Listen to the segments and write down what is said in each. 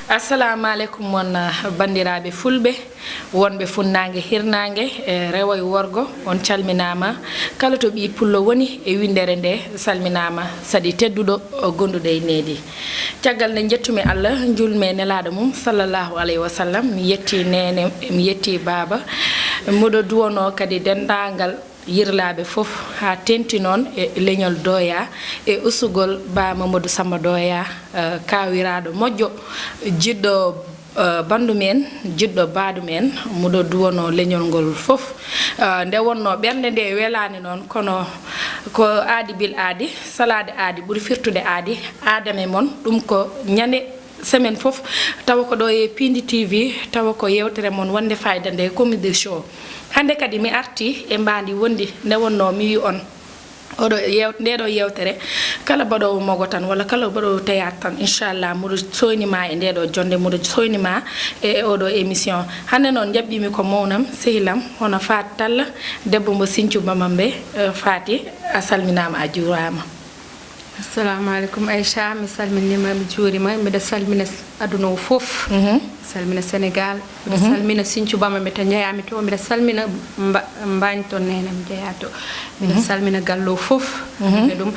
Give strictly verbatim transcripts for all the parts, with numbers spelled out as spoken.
Assalamu aleykum mon, ah, banndiraaɓe fulɓe, wonɓe funnaange, hirnaange, e rewo e worgo, on calminaama. Kala to ɓii pullo woni e winndere nde, salminaama, saɗi tedduɗo, o gonduɗo e needi. Caggal nde njettumi Allah, njuulmi e nelaaɗo mum, sallallahu alayhi wa sallam, mi yetti neene, mi yetti baaba, mboɗo duwonoo kadi denndaangal yirlaaɓe fof, haa teeŋti noon e leñol Doya, e usugol Ba Mamadou Samba Doya, eh, kaawiraaɗo moƴƴo, jiɗɗo, eh, banndum en, jiɗɗo baaɗum en, mboɗo duwonoo leñol ngol fof. Eh, nde wonnoo ɓernde nde welaani noon, kono ko aadi bil aadi, salaade aadi ɓuri firtude aadi, aadame mon, ɗum ko ñande semaine fof, tawa ko ɗo e Pindi T V, tawa ko yeewtere mon wonde fayida nde, Comedy Show. Hannde kadi mi arti e mbaandi wondi, nde wonnoo mi wi on, oɗo yew-, nde ɗo yeewtere, kala baɗoowo mogo tan, walla kala baɗoowo théâtre tan, inchallah, mboɗo soyni ma e nde ɗo jonnde, mboɗo soyni ma e, e oɗo émission. Hannde noon, njaɓɓiimi ko mawnam, sehilam, hono Faat Talla, debbo mo Sinthiou Bamambé, eh, Faati, a salminaama, a juuraama. Assalamu aleykum, Aïcha. Mi salminiima, mi juuriima. Mbiɗa salmina s-, aduna o fof. Mhm. Salmina Sénégal. Mbiɗa Mhm. salmina Sinthiou Bamambé to njeyaami to. Mbiɗa salmina Mba-, Mbaañ to neene mi jeyaa to. Mbiɗa Mhm. salmina galle o fof. Mhm. Ɓe ɗum,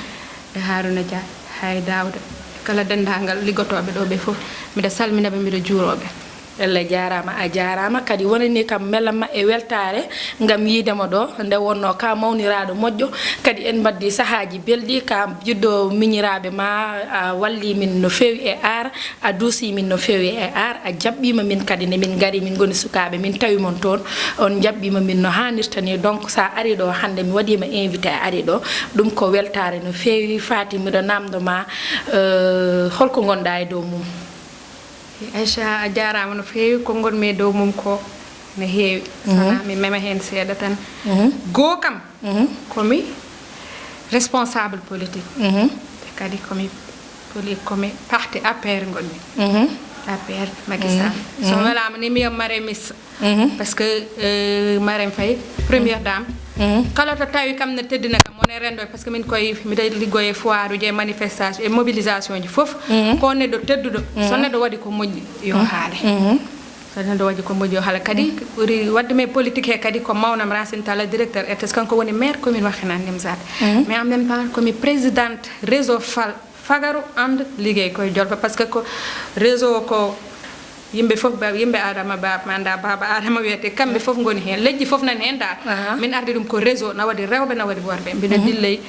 e Haruna Dia, hay Daouda. Kala denndaangal liggotooɓe ɗo ɓe fof. Mbiɗa salmina ɓe, mbiɗa juuroo ɓe. Ellah jaaraama, a jaaraama. Kadi wonani kam melamma e weltaare ngam yiide ma ɗo, nde wonnoo ka mawniraaɗo moƴƴo. Kadi en mbaɗdi sahaaji belɗi, ka jiɗɗo miñiraaɓe ma, a walli min no feewi e ar, a duusi min no feewi e ar, a jaɓɓiima min kadi nde min ngari, min ngoni sukaaɓe, min tawi mon toon, on jaɓɓiima min no haanirta ni. Donc, so a ari ɗo hannde, mi waɗiima invité, a ari ɗo, ɗum ko weltaare no feewi. Faati, mbiɗo naamndo ma, euh, holko ngonɗa e dow mum? Aïcha, a jaaraama no feewi. Ko ngonmi e dow mum ko no heewi. Mhm. Kono mi mema heen seeɗa tan. Mhm. Goo kam, mhm, ko mi responsable politique. Mhm. Kadi ko mi poli-, ko mi parti A P R ngonmi. Mhm. A P R Macky Sall. Mhm. So mi welaama ni mi wiya Marème Miss. Mhm. Parce que, euh, Marème Faye, première dame, mhm, kala to tawi kam ne teddina kam, won e renndo, parce que min koye, mbiɗa liggoye e foire uji, e manifestation, e mobilisation ji fof, mhm, ko neɗɗo tedduɗo. So, mhm, neɗɗo waɗi ko moƴƴi, yo, mhm, haale. Mhm. So neɗɗo waɗi ko moƴƴi, yo haale. Kadi, mhm, ɓuri waɗde mi politique he kadi ko mawnam Racine Talla, directeur R T S, kanko woni maire commune Wakhinane Nimzatt. Mhm. Mais en même temps, ko mi présidente réseau Fal, Fagaru and Liggey koye Jolfe, parce que ko réseau ko yimɓe fof, ba-, yimɓe Adama Ba, manda Baba Adama wiyete, kamɓe fof ngoni heen. Leƴƴi fof nan heen dal. Aha. Min ardi ɗum ko réseau, na waɗi rewɓe, na waɗi worɓe. Mbiɗa, mhm, dilley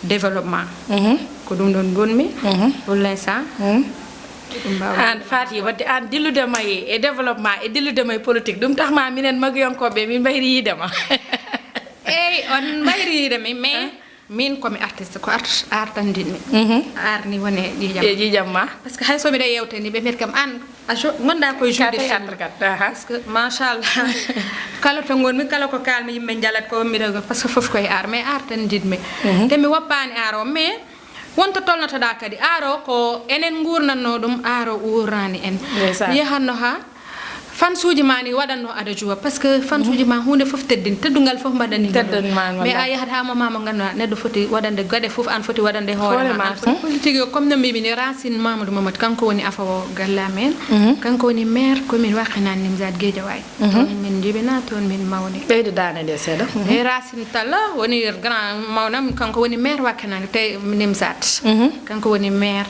développement. Mhm. Ko ɗum ɗon ngonmi, mhm, pour l'instant. Mhm. Ko ɗum mbawmi. An Faty, wadde an dillude ma e, e développement, e dillude ma e politique, ɗum tax ma minen magiyankoɓe min mbayri yiide ma. Eyyi, on mbayri yiide mi, mais, ah. Min ko mi artiste, ko art, art tan njiɗmi. Mhm. Art ni woni ƴiiƴam. E ƴiiƴam ma? Parce que hay so miɗa yewte ni, ɓe mbiyata kam, "An, a jo-, ngonɗa koye jouer film." Ka théâtre kat, aha. Parce que, machallah, kala to ngonmi, kala ko kalmi, yimɓe njalat ko, mbiɗa, parce que fof koye art, mais art tan njiɗmi. Mhm. Te mi woppaani art o, mais won to tolnotoɗa kadi. Art o ko enen ngurnatno ɗum, art o uurani en. Ndeysaan. Mi yahatno ha fans uji ma ni waɗatno aɗa juwa, parce que fans uji ma huunde fof teddin, teddungal fof mbaɗani. Teddani ma, mais wallaahi. A yahat ha mo mama ganduɗa neɗɗo foti waɗande gaɗe fof, an foti waɗande hoore ma, an foti politique o, comme no mbimi ni, Racine Mamadou Mamadou, kanko woni afawo galle amen. Mhm. Kanko woni maire commune Wakhinane Nimzatt Guédiawaye. Mhm. Toon min jibina, toon min mawni. Ɓeydo dande nde seeɗa. Mhm. E Racine Talla woni grand mawnam, kanko woni maire Wakhinane te Nimzatt. Mhm. Kanko woni maire.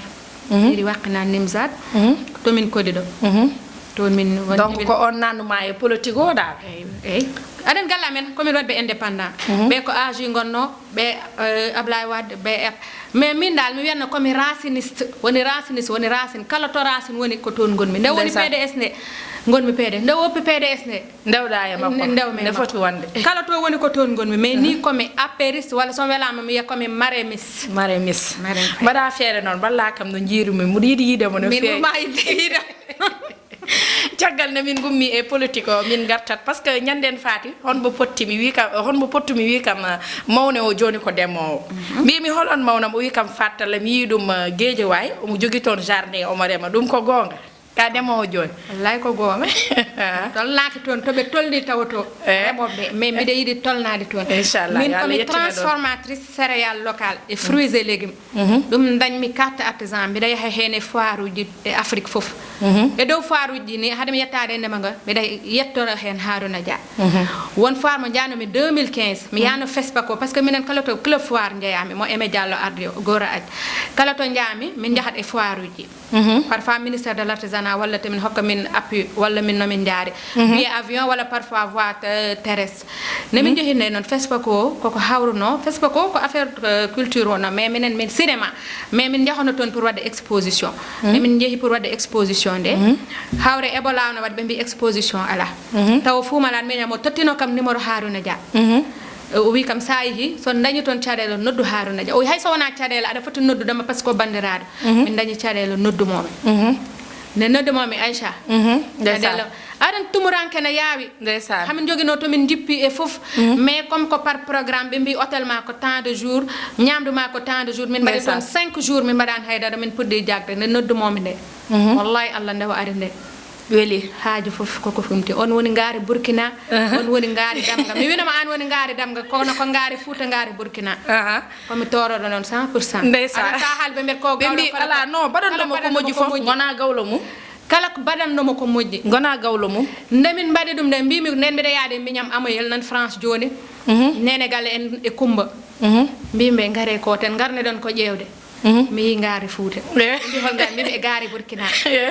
Mhm. Iri Wakhinane Nimzatt, mhm, to min kodi ɗo. Mhm. Toon min woni. Donc, ko on nanuma e politique o dal? Eyyi, eyyi. Aɗen galle amen, ko min waɗɓe indépendant. Mhm. Ɓe ko A J ngonno, ɓe, eh, Ablaye Wade, ɓe F. Mais min dal, mi wiyatno ko mi raciniste, woni raciniste, woni racine. Kala to racine woni, ko toon ngonmi. Nde woni, ndeysaan, P D S nde, ngonmi P D S. Nde woppi P D S nde, ndewɗa e makko. Ndewmi e makko. Ne foti wonde. Kala to woni ko toon ngonmi. Mais ni, mhm, ko mi apériste, walla so mi welaama mi wiya ko mi maremis. Maremis. Marème Faye. Mbaɗa feere noon, mballa kam no njiirumi, mboɗo yiɗi yiide mo no feewi. Min ɓurma yiɗde yiide. Caggal nde min ngummi e politique o, min ngartat, parce que ñanden Faty, honmo potti mi wi kam, honmo pottu mi wi kam, ah, mawne o jooni ko ndemoowo. Mhm. Mbimi, "Hol on mawnam?" O wi kam, "Faty Talla." Mi yii ɗum, ah, Guédiawaye, omo jogii toon jardin, omo rema. Ɗum ko goonga? Ka ndemoowo jooni. Wallay ko goonga. Tolnaaki toon to ɓe tolni taw to. Remooɓe ɓe, mais mbiɗa yiɗi tolnaade toon. Inchallah, min komi transformatrice céréale locale e fruits et légumes. Ɗum ndañmi carte artisan, mbiɗa yaha heen e foire uji e Afrique fof. E dow foire uji ɗi ni, hade mi yettaade e ndema nga, mbiɗa yettora heen Haruna Dia. Won foire mo njaanumi deux mille quinze, mi yaano fespa ko, parce que minen kala to club foire njeyaami, mo Aimé Diallo ardi o, Gora Aji. Kala to njaami, min njahat e foire uji. Parfois ministère de l'artisanat walla te min hokka min appui walla min nomin njaari, billet avion walla parfois voie terrestre. Ne min njehirnde noon fespa ko koko hawruno, fespa ko ko affaire culture wonno, mais minen min cinéma, mais min njahano toon pour wadde exposition. Ne min njehi pour wadde exposition nde, hawre ebola no waɗi, ɓe mbi exposition ala. Taw fuumalaat miñam o tottino kam numéro Haruna Dia. O wi kam sa yehi so dañi toon caɗeele noddu Haruna Dia, o wi hay so wona caɗeele aɗa foti noddudema par ce que o bandiraɗo. Min dañi caɗeele noddumomi. Nde noddumomi Aicha, caɗeele aɗan tumuranke ne yaawi. Hamin jogino tomin jippi e fof, mais comme ko par programme ɓe mbi hôtel ma ko tant de jour, ñamdu ma ko tant de jour, min mbaɗi toon cinq jours min mbaɗani haydara, min puɗɗi jagde nde noddumomi nde. Wallahi Allah nde o ari nde weli. Haaju fof koko fumti. On woni ngaari Burkina, on woni ngaari Damga. Mi winama an woni ngaari Damga, kono ko ngaari Fuuta, ngaari Burkina. Komi tooroɗo noon cent pour cent. Ndeysan. Aɗa sa haali ɓe mbiyat ko gawlo, kala ala ko, no baɗannomo ko moƴƴi fof gona gawlo mum. Kala ko baɗannomo ko moƴƴi gona gawlo mum. Nde min mbaɗi ɗum nde mbimi nden mbiɗa yaade miñam amoyel nan France jooni. Nene galle en e Kumba. Mbimi ɓe ngare koten, ngarneɗon ko ƴeewde. Mi yi ngaari Fuuta. Mbi hol ngar mbiɓe e gaari Burkina.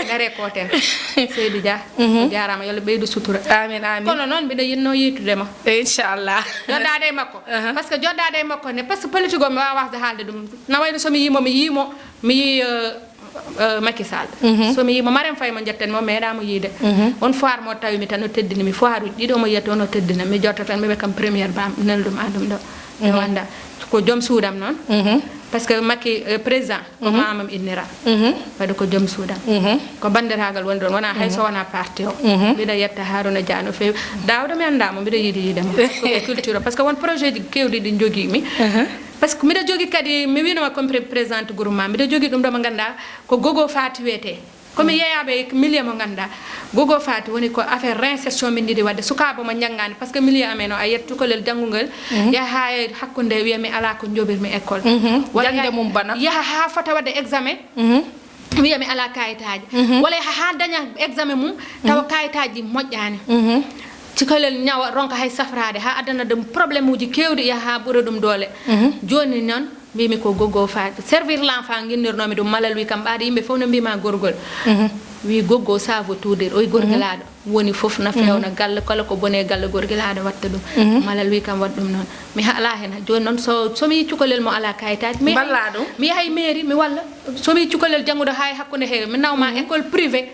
Ngare koten. Seydi Dia, o jaarama, yo Allah ɓeydu sutura. Amin, amin. Kono noon mbiɗa yinno yiytude ma. Inchallah. Joɗɗade e makko. Par ce que joɗɗade e makko ne, par ce que politique o mi wawa wasde haalde ɗum. Na wayno somi yimo mi yimo mi yi Macky Sall. Somi yimo Marème Faye mo jetten mo meeɗa mo yiide. On foire mo tawi mi tan o teddini mi, foire uji ɗiɗo mo yiyata on o teddina mi, jotta tan mbiɓe kam première bam nelɗum an ɗum ɗo. Mi wanda ko joom suudam noon. Par ce que Macky président ko mamam innira. Waɗi ko joom suudam. Ko bandiragal woni ɗon, wona hay so wona parti o. Mbiɗa yetta Haruna Dia no feewi. Daawda mi annda mo, mbiɗa yiɗi yiide mo. Par ce que ko culture o, par ce que won projet ji kewɗi ɗi jogimi. Par ce que mbiɗa jogi kadi, mi winoma comme présidente groupement, mbiɗa jogi ɗum ɗo mo ganduɗa ko Gogo Fati wiyete. Komi yeeyaɓe e milieu mo ganduɗa Gogo Fati woni ko affaire réinsertion min yiɗi wadde, sukaɓe mo janggani, par ce que milieu amen o a yiyat cukalel janggugel yaha ha e hakkude wiya mi ala ko joɓirmi école. Walla jangde mum bana, yaha ha fota wadde examen, wiya mi ala kayitaji. Walla yaha ha daña examen mum tawa kayitaji moƴƴani. Cukalel ñawa ronka hay safrade ha addana ɗum problème uji kewɗi, yaha ha ɓuura ɗum doole. Joni noon mbimi ko Gogo Fati, servir l'enfant guinnirnomi ɗum, malal wi kam ɓaade yimɓe fof no mbima gorgol. Wi Gogo ça veut tout dire, oy gorgelaɗo woni fof na fewna galle, kala ko bone galle gorgelaɗo watta ɗum. Malal wi kam waɗ ɗum noon. Mi haala hen joni noon, so somi yi cukalel mo ala kayitaji mi, mi yahay mairie mi walla. Somi yi cukalel jannguɗo ha e hakkude he mi nawma école privé,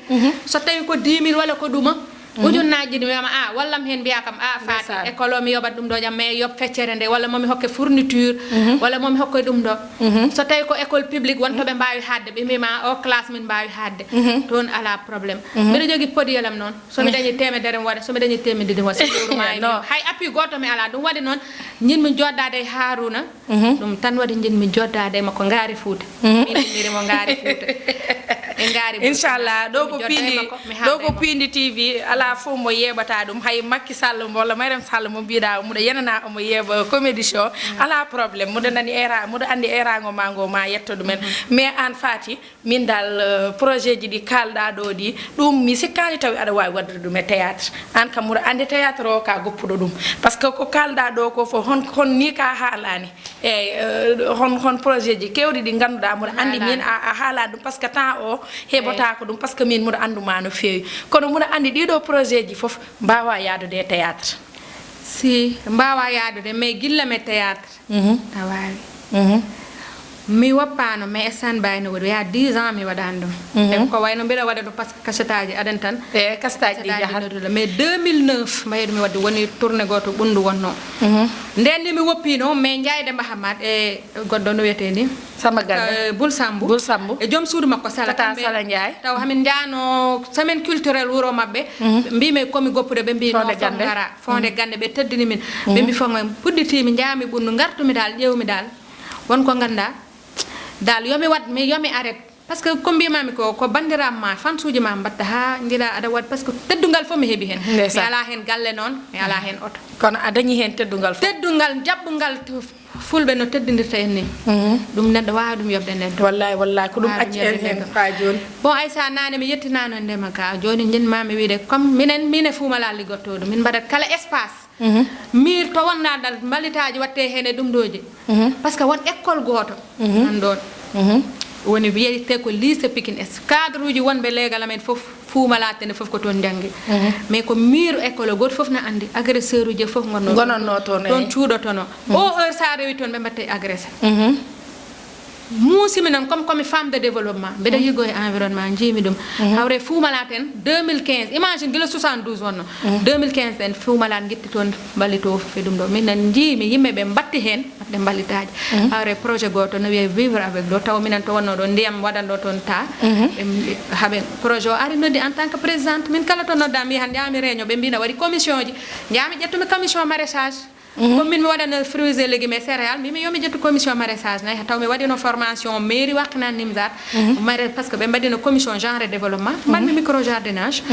so tawi ko dix mille walla ko ɗuma, ujunnaaji ɗi mi wiyama a wallam heen mbiya kam a Fati, école o mi yoɓat ɗum ɗo jam, mais yoɓ feccere nde walla momi hokke fourniture walla momi hokke ɗum ɗo. So tawi ko école publique won to ɓe mbawi hadde, ɓe mbima o classe min mbawi hadde. Toon ala problème. Mbiɗa jogui podiyelam noon, somi dañi temedere mi waɗa, somi dañi temedere mi waɗa, so lewru mayi. Hay appui goto mi ala. Ɗum waɗi noon jinmi joɗɗade e Haruna. Ɗum tan waɗi jinmi joɗɗade e makko ngaari Fuuta. Min inniri mo ngaari Fuuta. E ngaari Burkina. Inchallah, ɗo ko piindi, ɗo ko piindi T V, ala fof mo yeɓata ɗum. Hay Makki Sall mo walla Mariam Sall mo mbiɗa omo ɗo yenana omo yeeɓa comédie show. Ala problème, mboɗo nani era, mboɗo andi erago ma ngo ma yetto ɗumen. Mais an Fati, min dal projet ji ɗi kalɗa ɗo ɗi, ɗum mi sikkani tawi aɗa wawi waddude ɗum e théâtre. An kam mboɗo andi théâtre o ka goppuɗo ɗum, par ce que ko kalɗa ɗo ko fof hon, hon ni ka haalani. Eyyi, hon, hon projet ji kewɗi ɗi ganduɗa mboɗo andi min a, a haalani ɗum, par ce que temps o heɓotako ɗum, par ce que min mboɗo anduma no fewi. Kono mboɗo andi ɗiɗo projet ji foof mbawa yadude e théâtre. Si mbawa yadude, mais guilla mi théâtre a wawi. Mi woppano, mais e stand by no waɗi ya dix ans mi waɗani ɗum. E ko wayno mbiɗa waɗa ɗum par ce que kasetaji aɗen tan. E kasetaji ɗi jahat. Mais deux mille neuf mbayɗo mi wadde woni tourné goto ɓundu wonno. Nden ni mi woppino, mais Jayde Mahamad e goɗɗo no wiyete ni Samba Galle. Bul Sambu. Bul Sambu e joom suudu makko Sala. Tata Sala Ndiaye. Taw hamin jano semaine culturelle wuro mabɓe. Mbimi komi goppude, ɓe mbi no gara fonde gande, ɓe teddini min. Ɓe mbi fo puɗɗitimi, jami ɓundu, gartumi dal, ƴewmi dal won ko ganda dal yomi wat mi yomi arrête. Parce que ko mbimami ko, ko bandiraɓe ma, fansuji ma mbatta ha njiɗa aɗa waɗi, parce que teddungal fof mi heeɓi hen. Mi Ndeysaan. Ala hen galle noon, mi ala hen oto. Kono a dañi hen teddungal fof. Teddungal, jaɓɓungal to fulɓe no teddindirta en ni. Ɗum neɗɗo wawa ɗum yoɓde neɗɗo. Wallahi, wallahi, ko ɗum Wawa ɗum acci en yoɓde hen neɗɗo. Ha joni. Bon, Aïssa, nane mi yettinano ndema ka, joni jinmami wiide, comme minen, min e Fou Malade liggottoɗo, min mbaɗat kala espace. Miir to wonnaɗal mbalitaji watte hen e ɗum ɗoji. Parce que won école goto nan ɗon. Woni wiyete ko lycée Pikine Est. Cadre uji wonɓe leegal amen fof, Fou Malade ne fof ko toon janngi. Mais ko miir école goto fof na andi agresseur uji fof gonno Gonanno toon, toon eh. Cuuɗotono. O heure sa rewi toon ɓe mbatte agressé. Muusimi noon, comme komi femme de développement, mbeɗa yiggo e environnement, njiimi ɗum. Hawre Fou Malade en deux mille quinze, imagine gila soixante-douze wonno. Deux mille quinze en Fou Malade gitti toon mballito fof e ɗum ɗo. Minen njiimi yimɓe ɓe mbatti heen ɓe mballitaaji. Hawre projet goto no wiyee Vivre avec l'eau, taw minen to wonno ɗo ndiyam waɗanɗo toon ta. Ɓe mbi-, haɓe projet o ari noddi en tant que présidente. Min kala to nodda mi yahan njaami réunion, ɓe mbina waɗi commission ji. Njaami ƴettumi commission maraîchage. Comme min mi waɗano fruits et légumes et céréales, mbimi yomi ƴettu commission maraîchage nayi, taw mi waɗino formation mairie Wakhinane Nimzatt. Mara-, parce que ɓe mbaɗino commission genre et développement, mbaɗmi micro jardinage.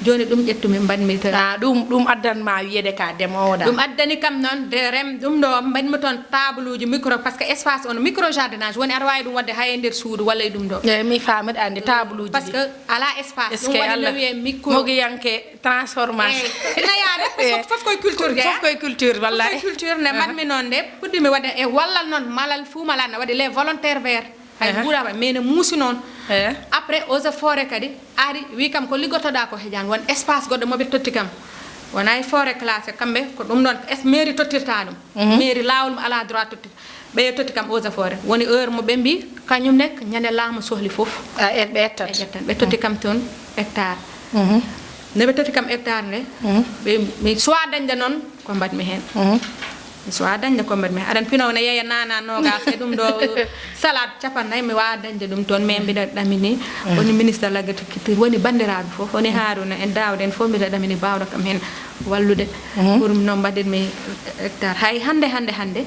Joni ɗum ƴettumi mbaɗmi to. Ah, ɗum, ɗum addan ma wiyede ka demowo da. Ɗum addani kam noon de rem ɗum ɗo mbaɗmi toon table uji micro, parce que espace on micro jardinage woni aɗa wawi ɗum wadde hay e nder suudu walla e ɗum ɗo. Eh, mi faami, aɗa andi table uji Parce ɗi. Que ala espace. Est-ce Ɗum que waɗi no Allah wiyee micro. Mogiyanke transformation. Ey, ina yaada, Eh, fof, fof koye culture jeeya. Fof koye culture, wallahi. Fof koye culture, nde mbaɗmi noon nde, puɗɗimi waɗde e wallal noon, malal Fou Malade na waɗi les volontaires verts. Hay ɓuura, mais ne muusi noon. Après, eaux et forêt kadi ari, wi kam ko liggotoɗa ko hejan, won espace goɗɗo moɓe totti kam. Wona e forêt classée, kamɓe ko ɗum ɗon es-, mairie tottirta ɗum. Mairie laawol mo ala droit tottirta. Ɓe totti kam eaux et forêt. Woni heure mo ɓe mbi, kañum ne, ñande laamu sohli fof. A, e-, ɓe ettat. Ɓe ƴettan. Ɓe totti kam toon hectare. Nde ɓe totti kam hectare nde, ɓe, mi suwa dañde noon ko mbaɗmi heen. Mi suwa dañde ko mbaɗmi heen. Aɗan pino ne yeeya nana noogas e ɗum ɗo salade capannayyi, mi wawa dañde ɗum toon, mais mbiɗa ɗamini. Woni ministre de l'agriculture, woni banndiraaɓe fof, woni Haaruna en, Daawda en fof, mbiɗa ɗamini baawɗo kam heen wallude. Pour no mbaɗirmi hectare. Hay hannde, hannde, hannde,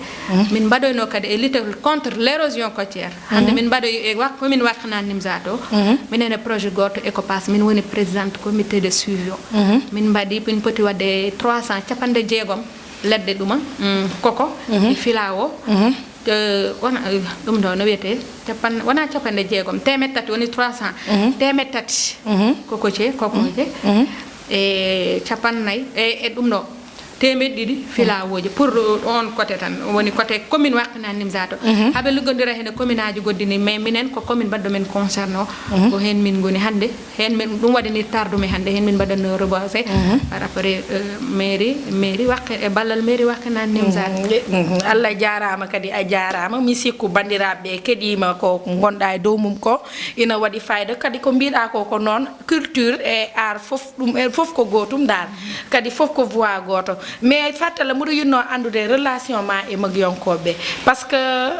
min mbaɗoyno kadi e lutte contre l'érosion côtière. Hannde min mbaɗoyi e wak-, commune Wakhinane Nimzatt o. Minen e projet gooto Ecopass, min woni présidente comité de suivi o. Min mbaɗi, min poti waɗde trois cent, capanɗe jeegom leɗɗe ɗuma, mm, koko, e filawo. Te wona, eh, ɗum ɗo no wiyetee, capan-, wona capanɗe jeegom, teemeɗɗe tati woni trois cent. Teemeɗɗe tati. Kokoje, kokoje. E capannayyi, e, e ɗum ɗo, teemeɗɗe ɗiɗi filawooji. Pour on côté tan, woni côté commune Wakhinane Nimzatt o. Haɓe liggodira heen e commune aji goɗɗi ni, mais minen ko commune mbaɗɗo men concerné o. Ko heen min ngoni hannde. Heen min, ɗum waɗi ni tardumi hannde, heen min mbaɗatno reboisé par rapport e, euh, mairie, mairie Wakke-, e ballal mairie Wakhinane Nimzatt. Allah jaaraama kadi, a jaaraama. Mi sikku banndiraaɓe ɓe keɗiima ko ngonɗa e dow mum ko ina waɗi fayida. Kadi ko mbiɗa ko, ko noon, culture e art fof, ɗum en fof ko gootum dal. Kadi fof ko voix gooto. Mais Faty Talla, mboɗo yiɗno anndude relation ma e mogiyankooɓe ɓe. Parce que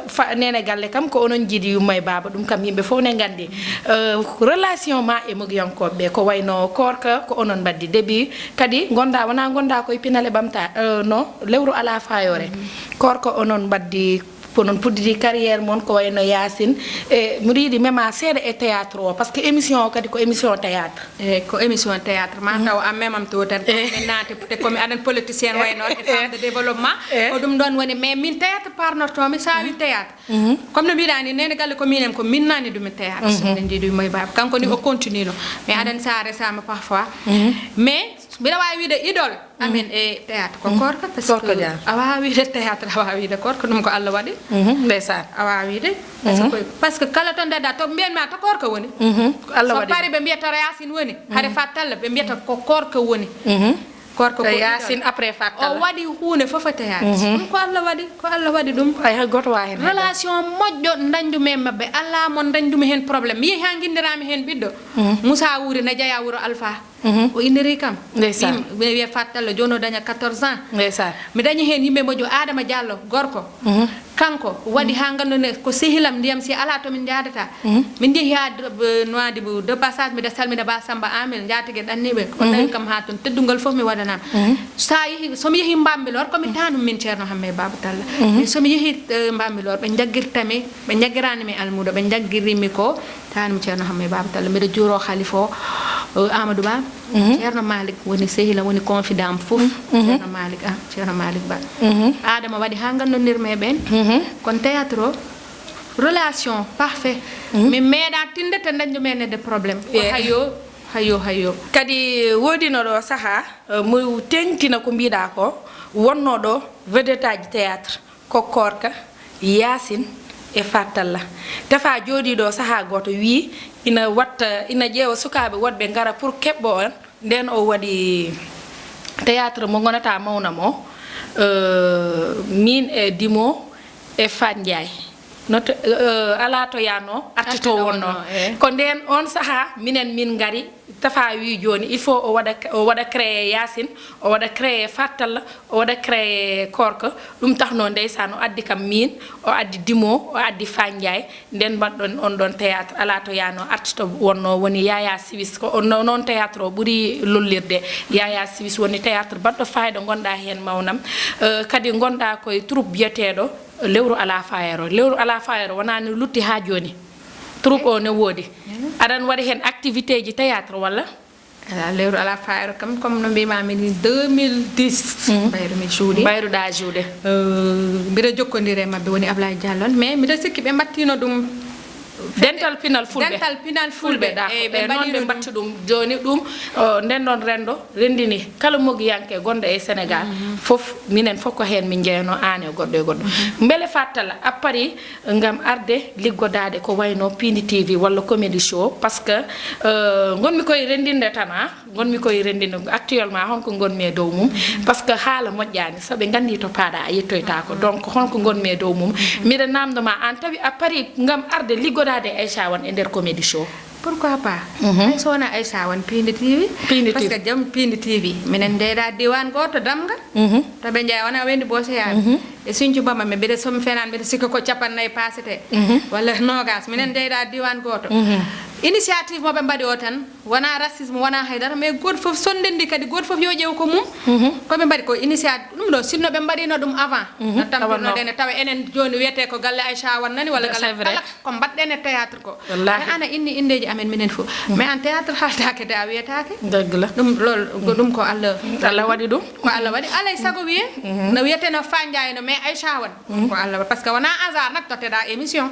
fa-, Nene Galle kam ko onon njiidi yumma e baaba, ɗum kam yimɓe fof ne nganndi. Euh, relation ma e mogiyankooɓe ɓe, ko wayno koorka, ko onon mbaddi début, kadi ngonda, wona ngonda koye pinal e ɓamta, euh, no, lewru ala fayore. Koorka onon mbaddi, ko onon pudditi carrière mon, ko wayno Yacine. E mbiɗo yiɗi mema seeɗa e théâtre o, parce que émission o kadi ko émission théâtre. Eyi, ko émission théâtre. Ma taw a memam to tan, ko min naati, te komi aɗan politicien wayno e femme de développement. Ko ɗum ɗon woni, mais min théâtre parnortomi, sa wi théâtre. Comme no mbiɗa ni, Nene Galle ko minen, ko min nani ɗum e théâtre. Min njiidi mo e baaba. Kanko ni o continue no. Mais aɗan sa resama parfois. Mais mbiɗa wawi wiide idole amin e théâtre ko koorka, parce que a wawa wiide théâtre, a wawa wiide koorka, ɗum ko Allah waɗi. Ndeysaan. A wawa wiide. Parce que, parce que kala to dañɗa to mbiyan ma to koorka woni. Ko Allah waɗi. So paari ɓe mbiyata to Yacine woni. Hade Faty Talla ɓe mbiyata ko koorka woni. Koorka ko Yacine idole. Après Faty Talla. O waɗi huunde fof e théâtre. Ɗum ko Allah waɗi, ko Allah waɗi ɗum. Ay, hay gooto wawa hen. Relation moƴƴo dañdumi e maɓɓe. Ala mo dañdumi hen problème. Mi yehi ha guindirami hen ɓiɗɗo. Moussa Wuri na jeeya wuro Alpha. O inniri kam. Ndeysaan. Mi wiya Faty Talla, joni o daña quatorze ans. Ndeysaan. Mi dañi hen yimɓe moƴƴo, Adama Diallo, gorko. Kanko waɗi haa nganndu ne ko sehilam ndiyam, si alaa to min njaadata. Min njehi haa Nouadhibou, de passage, mbiɗa salmina Ba Samba Amel, njaatige ɗanniiɓe. O tawi kam haa toon, teddungal fof mi waɗanaa. So a yehi, so mi yehi Bambilor, ko mi taanum min Ceerno Hammee Baaba Talla. Mais so mi yehi, eh, Bambilor, ɓe njaggirta mi, ɓe njaggiraani mi almuudo, ɓe njaggiri mi ko taanum Ceerno Hammee Baaba Talla. Mbiɗa juuroo Halifa o, eh, Amadou Ba. Ceerno Malick woni sehil am, woni confident am fof. Ceerno Malick, ah, Ceerno Malick Ba. Adama waɗi haa nganndondirmi e ɓeen. Kono théâtre o, relation parfait. Min meeɗa tinde te dañde men de problème. Ko hayo, hayo, hayo. Kadi woodino ɗo sahaa, eh, mo teŋtina ko mbiɗa ko, wonno ɗo vedette aji théâtre. Ko Koorka, Yaasin e Fattalla. Tafa jooɗii ɗo sahaa gooto, wii ina watta, ina ƴeewa sukaaɓe woɗɓe ngara pour keɓɓo on. Nden o waɗi théâtre mo ngonata mawnam o, euh, miin e Dimo e Fat Ndiaye. No te-, euh, alaa to yaanoo, arti to wonnoo. Ko nden on sahaa minen min ngari, Tafa wii jooni, il faut o waɗa, o waɗa créer Yaasin, o waɗa créer Fattalla, o waɗa créer Koorka. Ɗum tahnoo ndeysaan, o addi kam miin, o addi Dimo, o addi Fat Ndiaye. Nden mbaɗɗon on ɗon théâtre, alaa to yaanoo, arti to wonnoo, woni Yaya Siwis. Ko on, noon théâtre o ɓuri lollirde. Yaya Siwis woni théâtre baɗɗo fayida, ngonɗa heen mawnam. Euh, kadi ngonɗa koye troupe biyeteeɗo Lewru Alaa Fayero. Lewru Alaa Fayero wonaa ni lutti haa jooni. Troupe o ne woodi. Aɗan waɗi heen activité ji théâtre walla? Alaa, Lewru Alaa Fayero kam, comme no mbiimaami ni, deux mille dix, mbayru mi juuɗe. Mbayruɗa juuɗe. Euh, mbiɗa jokkondiri e maɓɓe, woni Ablaye Diallo on, mais mbiɗa sikki ɓe mbattino ɗum dental pinal fulɓe. Dental pinal fulɓe. Fulɓe, d'accord. Eyi, ɓe noon ɓe mbaɗino ɗum. Mbaɗti ɗum. Jooni ɗum, o, nden ɗon renndo renndini kala mogiyanke gonɗo e Sénégal, fof, minen fof ko heen min njeyanoo, aan e goɗɗo e goɗɗo. Mbele Fattalla a parii ngam arde liggodaade ko wayno Pindi T V walla Comedy Show? Parce que, euh, ngonmi koye renndinde tan, a, ngonmi koye renndinde actuellement, honko ngonmi e dow mum? Parce que haala moƴƴaani, so ɓe nganndii to paaɗa, a yettoytaako. Donc, honko ngonmi e dow mum? Mbiɗa naamndo ma, aan tawi a parii ngam arde liggodaade e Aïcha Wane e nder Comedy Show? Pourquoi pas? Hay so wonaa Aïcha Wane, Pindi T V. Pindi T V. Parce que joom Pindi T V, minen ndeyɗaa diiwaan gooto, Damga. To ɓe njeyaa, wonaa Wendi Bosoyaɓe. E Sinthiou Bamba, mi mbiɗa, so mi fenaani, mbiɗa sikki ko cappanɗe nayi paasete, walla noogaas. Minen ndeyɗaa diiwaan gooto. Initiative mo ɓe mbaɗi o tan, wonaa racisme, wonaa haydara, mais gooto fof, so ndenndi kadi, gooto fof yo ƴeew ko mum. Ko ɓe mbaɗi ko initiative, ɗum ɗo, sinno ɓe mbaɗino ɗum avant, no tampirnoɗen, tawa enen jooni wiyetee ko galle Aïcha Wane nani, walla galle, c'est vrai, kala ko mbaɗɗen e théâtre ko. Wallaahi. Mais ana inni inndeeji amen minen fof. Mais aan théâtre haaltaake de, a wiyetaake. Dëgg la. Ɗum lool, ko ɗum ko Allah. Allah waɗi ɗum. Ko Allah waɗi. Alay sago wiyee, no wiyetee no Fat Ndiaye no, mais Aïcha Wane. Ko Allah waɗi. Parce que wonaa hasard nak totteɗaa émission.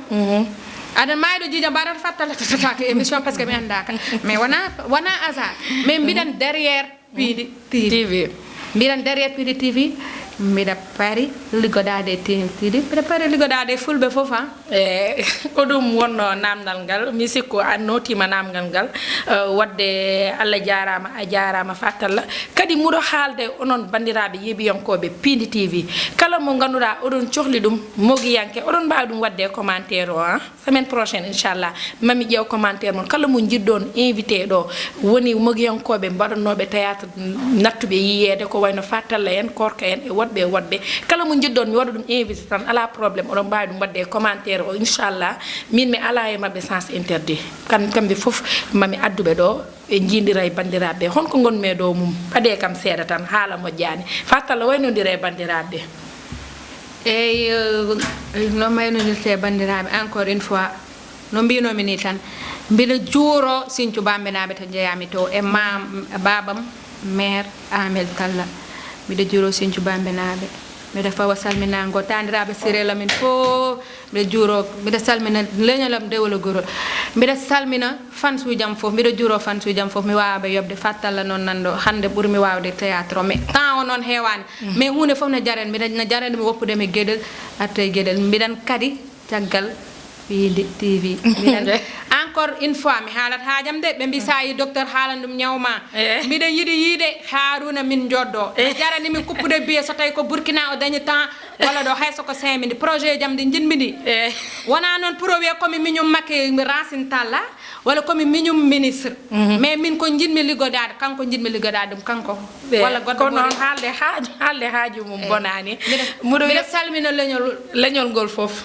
Aɗa maayɗo jiija mbaɗata Fattalla tottataake émission parce que mi anndaaka. Mais wonaa, wonaa hasard. Mais mbiɗen derrière Pindi T V. T V. Mbiɗen derrière Pindi T V, mbiɗa parii liggodaade e Pindi T V, mbiɗa parii liggodaade e fulɓe fof, a. E, ko ɗum wonno naamndal ngal. Mi sikku a nootiima naamndal ngal. Eh, waɗde Allah jaaraama, a jaaraama Fattalla. Kadi muɗo haalde onon banndiraaɓe yeeɓiyankooɓe Pindi T V. Kala mo ngannduɗaa oɗon cohli ɗum, mogiyanke, oɗon mbaawi ɗum waɗde e commentaire o, a. Semaine prochaine, inchallah, mami ƴeew commentaire mon. Kala mo njiɗɗon invité ɗo, woni mogiyankooɓe mbaɗannooɓe théâtre, nattuɓe yiyeede, ko wayno Fattalla en, Koorka en, e woɗɓe e woɗɓe. Kala mo njiɗɗon mi waɗa ɗum invité tan, alaa problème, oɗon mbaawi ɗum waɗde e commentaire o, inchallah. Min mi alaa e maɓɓe sens interdit. Kam-, kamɓe fof mami adduɓe ɗo, ɓe njiidira e banndiraaɓe. Honko ngonmi e dow mum? Ɓadee kam seeɗa tan, haala moƴƴaani. Fattalla waynondira e banndiraaɓe. Eyi, eh, no maynondirte e banndiraaɓe, encore une fois, no mbiinoomi nii tan, mbiɗa juuroo Sinthiou Bambilnaaɓe to njeyaami to, e maam, e baabam, maire Amel Talla. Mbiɗa juuroo Sinthiou Bambilnaaɓe. Mbiɗa fawa salminaango taaniraaɓe Siré Lamine fof. Mbiɗa juuroo, mbiɗa salmina leñol am Dewol e Gorol. Mbiɗa salmina fansuuji am fof, mbiɗa juuroo fansuuji am fof. Mi waawaa ɓe yoɓde, Fattalla noon nan ɗo. Hannde ɓurmi waawde théâtre o, mais temps o noon heewaani. Mais huunde fof ne jarani, mbiɗa, ne jarani mi woppude mi geɗel, arta e geɗel. Mbiɗan kadi caggal Pindi T V. Mbiɗan encore une fois, mi haalat haajam de, ɓe mbi sa yi docteur haalan ɗum ñaw ma. Eh. Mbiɗa yiɗi yiide Haaruna min njoddo. Eh. Ne jarani mi kuppude biye so tawi ko Burkina o dañi temps. Walla ɗo hay soko cinq minutes, projet jam ɗi njiɗmi ɗi. Wona noon pour o wiya komi miñum Macky Racine Talla, walla komi miñum ministre. Mais min ko njiɗmi liggodaade, kanko njiɗmi liggodaade ɗum, kanko. Walla goɗɗo. Ko noon, haalde haaju, haalde haaju mum bonaani. Mbiɗa salmina leñol, leñol ngol fof.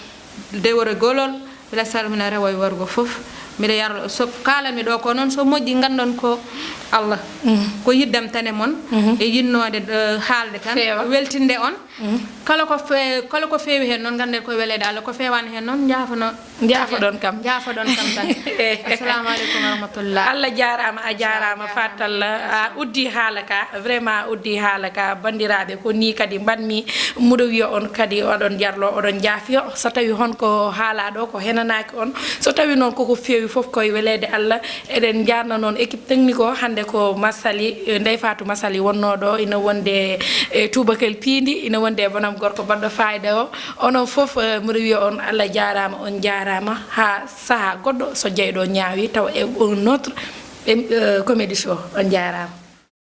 Dewore golol, mbiɗa salmina rewo e worgo fof. Mbiɗa yar, so kaalanmi ɗo ko noon, so moƴƴi, nganndon ko Allah. Ko yiddam tan e mon, e yinnoode, eh, haalde tan, weltinde on. Kala ko fe-, kala ko feewi heen noon, ngannden ko weleede Allah, ko feewaani heen noon, njaafano. Njaafoɗon kam. Njaafoɗon kam tan. Assalamu aleykum wa rahmatullah. Allah jaaraama, a jaaraama, Fatal. A uddi haala ka, vraiment a uddi haala ka, banndiraaɓe, ko nii kadi mbaɗmi, mbiɗo wiya on kadi oɗon jarlo, oɗon njaafiyo. So tawi hon ko haalaa ɗo ko henanaaki on, so tawi noon koko feewi fof koye weleede Allah, eɗen njaarna noon équipe technique o. Hannde ko Massaly, eh, Ndeye Fatou Massaly wonnoo ɗo, ina wonde e tuubakeel piindi, ina wonde e bonam gorko baɗɗo faayida o. Onon fof, eh, mbiɗo wiya on Allah jaaraama, on njaaraama. Haa sahaa goɗɗo, so jeyɗo ñaawi, tawa e un autre, eh, comédie show. On njaaraama.